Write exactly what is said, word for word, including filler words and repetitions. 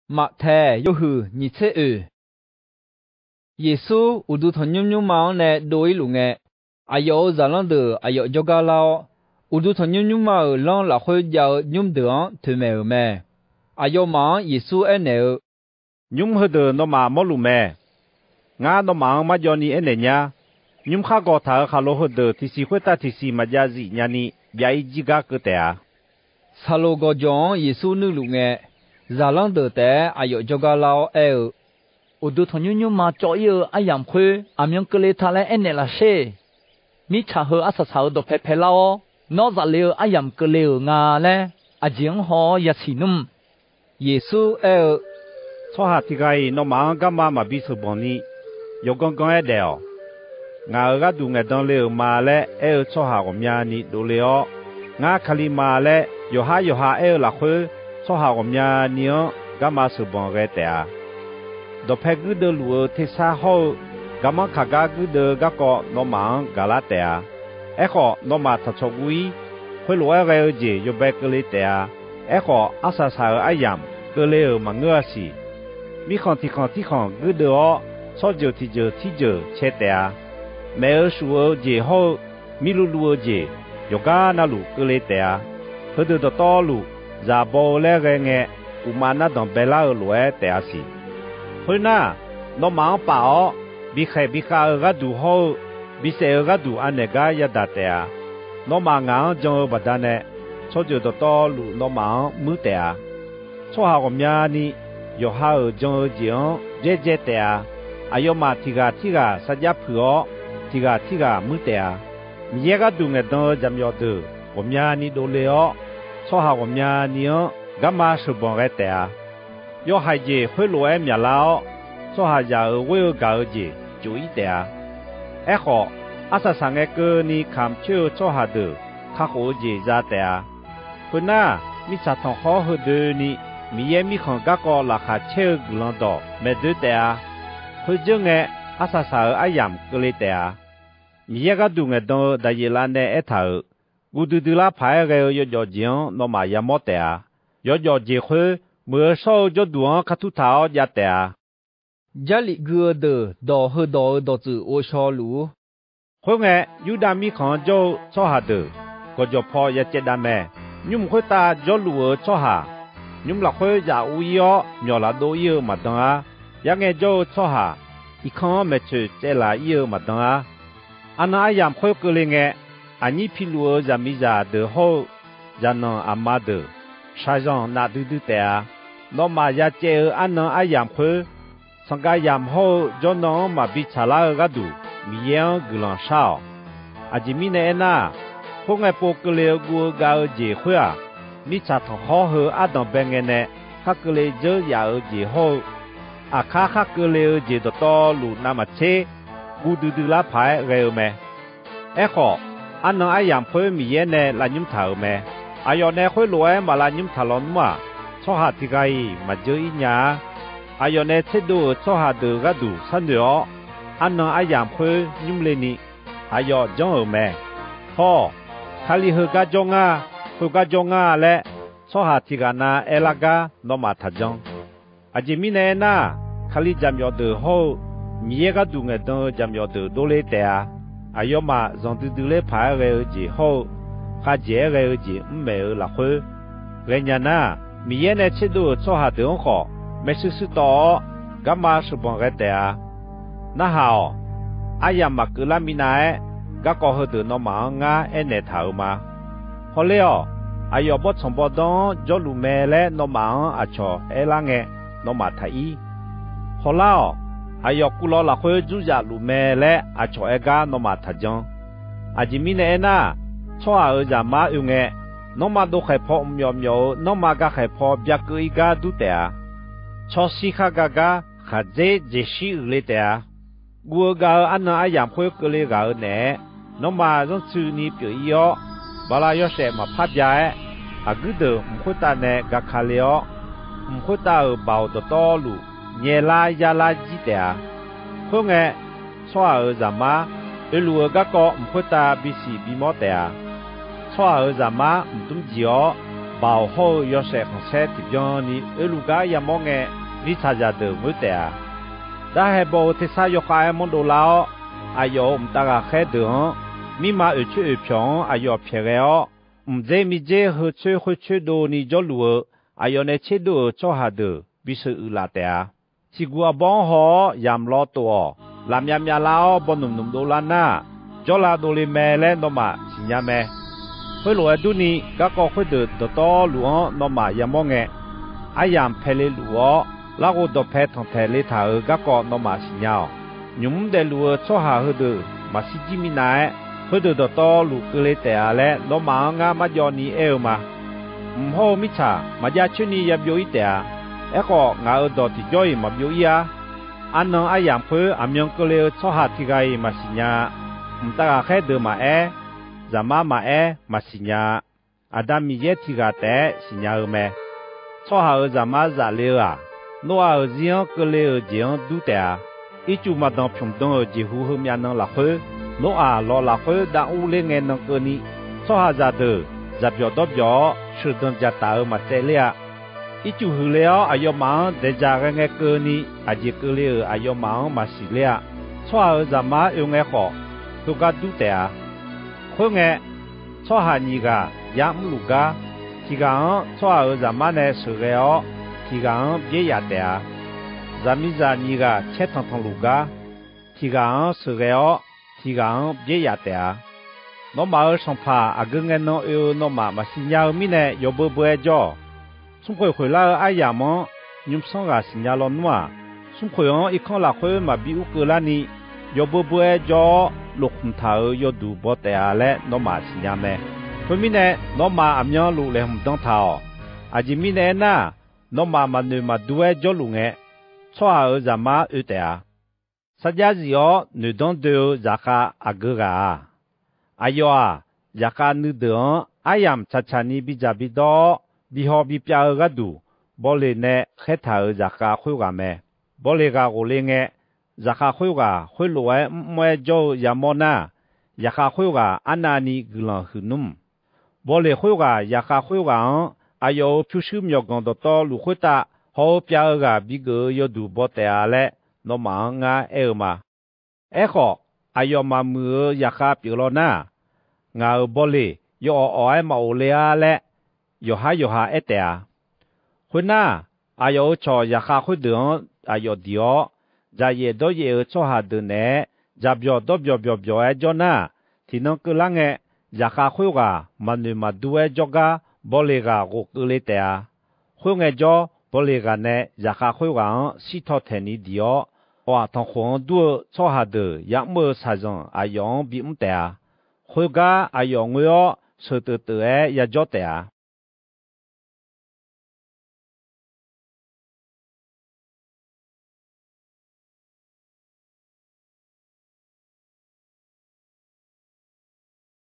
Maqtaeq yawhuiq nyiq tser oeq. Yeqsur uqduq tanqnymr nymrma-anr nae dov-ir luf ngae, aqyawf-euq zaqlanr deuq aqyawf jawrgar lar-awr, uqduq tanqnymr nymrma-euq lanr lafkhoer jav-eu nymr deuq-anr toeqmaeq-euq mae. Aqyawfmaf-anr Yeqsur aernaeq-eu, Nymr heudeuq nawmaf mawrluf mae. Ngar nawmaf-anr marjawv ni aernaeq nyar. Nymr khar gawq taq-euq khaqlo heudeuq tiqsiq khoertav tiqsiq maqjav zif nyani byav-ir jir gar keuv taef-a. Saqloq gawqjawq-anr Yeqsur nuirluf ngae, zaqlanr deuq taef-aer aqyawf jawrgar lar-awr aer-eu, Uqduq tanqnymr nymrma cawv-ir-eu aryamq khoer aqmyan keuvle ta laer aernaeq laf sher. Mirtsaq heu arsaq saq-euq dawqpae paelar-awr, nawr zaf le-eu aryamq keuvle-euq nga laer, aqjeq-anr haw-awr yasiq nmr. Yeqsur aer-eu, Tsawrhaq tiq ghaq-iq nawmaf-anr garma maqbi sheuqbanq ni, yawganr ganr-aer daef-awq. 'Ngaq-euq gharduq ngaeqdan le-euq ma' laer aer-eu tsawrhaq ghawqmyani dovle-awr, 'Ngar Kali ma' laer yawqhar yawqha aer-eu lafkhoer, tsawrhaq ghawqmyani-anr garma sheuqbanq ghae taef-a. Dawqpae guirdeuv luf-eu tersar hawr-eu, garmanr kaq gar guirdeuv-eu garkawv nawmaf-anr gaq lar taef-a. Aerkhawf, nawmaf taqcawq guv-ir. Khoerlof-aer ghae-eu jeq yawbae keuvle taef-a. Aerkhawf, arsaq saq-euq aryamq keuvle-euq maqngeur-a siq. Mirkhanq tiq khanq tirkhanq guirdeuv-awr, tsawrjeuq tiqjeuq tirjeuq cae taef-a. Maef-eu shuf-eu jeq hawr-eu, mirluv luv-eu jeq, yawqgar navluf keuvle taef-a. Heudeuq dawqtawvluf, zaq baw-eu laer ghae ngae, uqmav nardanq baelar-eu lof-aer taef-a siq. Khoernar, nawmaf-anr paf-awr, bikhaeq bikhav-eu gharduq hawr-eu, bisaef-eu gharduq anaeq gar yadaq taef-a. Nawmaf ngaq-anr jan-eu baqdanae, tsawrjeuq dawqtawvluf nawmaf-anr muir taef-a. Tsawrhaq ghawqmyani yawqha-euq jan-eu jeq-anr byaerdzae taef-a. Aqyawfmaf tiq ghaq tirghaq sarjax puiq-awr, tiq ghaq tirghaq muir taef-a. Miqyaer gharduq ngaeqdan-eu jaqmyawf deuq ghawqmyani dovle-awr, tsawrhaq ghawqmyani-anr garma sheuqbanq ghae taef-a. Yawhaiq jeq khoerlof-aer myaqlar-awr, tsawrhaqzaq-euq ghoer-eu gaq-eu jeq tsof-ir taef-a. Aerkhawf, arsaq saq ngae keuvni kamq coer-eu tsawrhaq deuq kakhof-eu jeq za taef-a. Khoernar, mirtsaq tanqkhawr heudoeni Miqyaer Mirkhanq garkawv laqkhaq caer-eu guiqlanq dawq maeq doer taef-a. Khoerdzeur ngae, arsaq saq-euq aryamq keuvle taef-a. Miqyaer gharduq ngaeqdan-eu Daqyeqlav nae aertaq-euq, guv duidui lar paq-aer ghae-eu yawjawf jeq-anr nawmaf yamawr taef-a. Yawjawf jeq khoer, muiq-eu shawr-eu jawrduq-anr ka tur taq-awr jav taef-a. Jarlif gui-eu deuq dawq heudawq-euq dawqtsuif ghovshaw luf-ur. Khoerngae, Yurdav mirkhanq-anr jawr-eu tsawrhaq deuq gawqjawq paw ya caevdav mae. Nymr khoertav jawrluf-euq tsawrhaq, nymr lafkhoer zaf ur-ir-awr myawq lafdov-ir-eu maqdan-ar. Yar ngae jawr-eu tsawrhaq, irkanr-anr maeqtsoeq caevlaf-ir-eu maqdan-ar. Arnan aryamq khoer keuvle ngae, aqnyir piluf-eu zaqmiqzaq deuq hawr-eu, zaqnanq aqma deuq, shaqzanq nafdui dui taef-a. Nawmaf ya caev-eu arnan aryamq khoer, sanqgav yamq hawr-eu jawrnan-anr maqbi tsaqlar-eu gharduq, Miqyaer-anr guiqlanq shar-awq. Aqjeq mirnae aernar, khoerngae pov keuvle-eu guv-eu gav-eu jeq khoer-aq, mirtsaq tanqkhawr heu ardanq bae ngae nae khar keuvle dzeur yaf-eu jeq hawr-eu, aqkar khar keuvle-eu jeq dawqtawvluf navmaqtser guv duidui lar paq-aer ghae-eu mae. Aerkhawf, arnan aryamq khoer Miqyaer nae lav nymr taq-euq mae. Aqyawf nae khoerlof-aer maq lav nymr taq lawnmr-aq, tsawrhaq tiq ghaq-iq maq dzeur-ir nya-ar. Aqyawf nae tserdov-euq tsawrhaq deuq gharduq sharnoeq-awr, arnan aryamq khoer nymr le ni aqyawf janr-euq mae. Hawr-awq, Kali heugar jawr ngar, khoergar jawr ngar laer, tsawrhaq tiq ghaq na aerlar gar nawmaf taq jan. Aqjeq mirnae aernar, Kali jaqmyawf deuq hawr-eu, Miqyaer gharduq ngaeqdan-eu jaqmyawf deuq dovle taef-a. Aqyawfmaf zanqdui dui ler paq-aer ghae-eu jeq hawr-eu, khavjeq-aer ghae-eu jeq mr maeq-eu lafkhoer, ghaenya nar, Miqyaer nae tserdov-euq tsawrhaq deuq-anr khawf, maershuir shuir tawv-awr, garma sheuqbanq ghae taef-a. Narhaq-awq. Aryamq maqkeuv lar minav-aer, garkawv heudeuq nawmaf-anr ngar aernaeq taq-euq ma. Hawler-awq. Aqyawf bawrtsanq bawrdanr-anr jawrluf mae laer nawmaf-anr aqcawq aerlar ngae, nawmaf taq ir. Hawlar-awq. Aqyawf kuvlawv lafkhoer dzurdzaq luf mae laer aqcawq aer gar nawmaf taq jan. Aqjeq mirnae aernar, Tsawrhaq-euq Zaqmar oe ngae, nanrma dov khaeq paw mqmyawf myawf-eu nanrma ga khaeq paw byakeuv-ir gar dur taef-a. Tsawrshir khar ga gar khaqdzer jeqshir uiqle taef-a. Guv-eu gav-eu arnan aryamq khoer keuvle ghaq-euq naeq-aer, nanrma zanrtsuini pyeuf-ir-awr, bala yawshaef maqpar bya-aer, aqguir deuq mq khoertav nae gaka le-awr, mq khoertav-euq baoq dawqtawvluf nyaelar yarlar jir taef-a. Khoerngae, Tsawrhaq-euq Zaqmar oeluf-eu garkawv mq khoertav bisiq bimawr taef-a. Tsawrhaq-euq Zaqmar mqdmr jeq-awr, Baoq hawr-eu yawshaef khanqsaer tiqbyan ni oerluf gar yamawr ngae, mirtsaqzaq deuq ngoer taef-a. Darhae baw-eu tersar yawkhav-aer manrdov lar-awr, aqyawf-euq mqtav ghaqkhaer deuq-anr, mirma oeqcoer oeqpyawq-anr aqyawf pyaeqghae-awr, mqdzer mirdzer heu coer khoer coer dov ni jawrluf-eu aqyawf nae tserdov-euq tsawrhaq deuq bisheuq uiqlaf taef-a. Tiqguq aqbawr-anr haw-awr yamq lawv tof-awq. Lafmyav myav lar-awr bawnmq nmq dovlar nar, jawrlav dovle mae laer nawmaf siqnya mae. Khoerlof-aer durni, garkawv khoerdeuq dawqtawvluf-anr nawmaf yamawr ngae, aryamq paele luf-awr, larghov dawqpae tanqtaeq le taq-euq garkawv nawmaf siqnya-awq. Nymq mr daefluf-eu tsawrhaq heudeuq maqshir jir minav-aer, khoerdeuq dawqtawvluf keuvle taef-a laer nawmaf-anr ngar marjawv ni aer-eu ma. Mq hawr-eu mirtsaq maqjav coer ni yabyov-ir taef-a. Aerkhawf, ngaq-euq dawq tiqjawr-iq maqbyov-ir-ar. Arnan aryamq khoer aqmyan keuvle-eu tsawrhaq tiq ghaq-iq maqsiq nya-a. Mqtav ghaqkhaer deuq maqaer, Zaqmar maqaer, maqsiq nya-a. Aqda Miqyaer tiq ghaq taef-aer siqnya-eu mae. Tsawrhaq-euq Zaqmar zaf le-eu-aq, Noraq-euq zir-anr keuvle-euq jeq-anr dur taef-a. Ircuf maq danqpymq dan-euq jeqhu heumyav nan lafkhoer, Noraq lawq lafkhoer dav urler ngae nan keuvni, tsawrhaqzaq deuq dzaqbyawq dawrbyawq-awr, sheuqdanq dzaqtaf-euq maqtsaev ler-a. Ircuf huiqle-awr aqyawfmaf-anr daeqdzaq ghae ngae keuvni, aqjeq keuvle-euq aqyawfmaf-anr maqsiq ler-a. Tsawrhaq-euq Zaqmar oe ngae khawf, khoergar dur taef-a. Khoerngae, tsawrhaq nyiq ghaq yar mrluf gar, tiq ghaq-anr tsawrhaq-euq Zaqmar nae sheuqghae-awr, tiq ghaq-anr byaer yaf taef-a. Zaqmiqzaq nyiq ghaq caer tanqtanq luf gar, tiq ghaq-anr sheuqghae-awr, tiq ghaq-anr byaer yaf taef-a. Nawmaf-euq sanqpaq aqgeu ngae nan oe-eu nawmaf maqsiq nya-eu mirnae yawbeu beu-aer jawr-awq. Smrkhoeq khoeqlar-eu aryamq-anr nymrsanr ghaq siqnya lawnmr-aq, smrkhoeq-anr irkanr lafkhoer maqbi ur keuvlarni, yawbeu beu-aer jawr-awr lofkhmq taq-euq yawduq baw taef-a laer nawmaf siqnya mae. Khoermirnae, nawmaf aqmyanluf laeqhmq dan taq-awq. Aqjeq mirnae aernar, nawmaf maqnoeq maqdur-aer jawrluf ngae, tsawrhaq-euq Zaqmar oe taef-a. Sarjax zif-awr noeqdanr doe-eu zaqkhav aqgeu ghaq-a. Aqyawf-aq, zaqkhav nuideuq-anr aryamq tsaqtsaq ni bidzaq bidawr-awr, bihaw bipyav-eu gharduq, bawleq nae khaertaq-euq zaqkhav khoerghaq mae. Bawleq ghaq ghofle ngae, zaqkhav khoerghaq khoerlof-aer mrmr-aer jawr-eu yamawr nar, zaqkhav khoerghaq arnavni guiqlanq huiq nmr. Bawleq khoerghaq zaqkhav khoerghaq-anr aqyawf-euq pyurshuir myawqganq dawqtawvluf khoertav haw-eu pyav-eu ghaq bigeuf-eu yawduq baw taef-a laer, nawmaf-anr ngar aer-eu ma. Aerkhawf, aqyawf maqmuiq-euq zaqkhav pyeuf law nar, ngaq-euq bawleq yawawq awq-aer maqghofle-ar laer, yawqhar yawqha aer taef-a. Khoernar, aqyawf-euq cawq zaqkhav khoerdeuq-anr aqyawf diq-awr, dzaqyaef dawryaef-euq tsawrhaq deuq naeq-aer dzaqbyawq dawrbyawq byawqbyawq-aer jawr nar, tiqnan keuvlar ngae, zaqkhav khoerghaq maqnoeq maqdur-aer jawrgar bawleq ghaq ghofkeuv le taef-a. Khoerngae jawr, bawleq ghaq nae zaqkhav khoerghaq-anr shirtaw taeqni diq-awr, awq-aq tanqkhoq-anr dur-eu tsawrhaq deuq ya'mr-eu shaqzanq aqyawf-anr bimr taef-a. Khoergar aqyawf ngoer-awr sheuqteuf teuf-aer yajawr taef-a.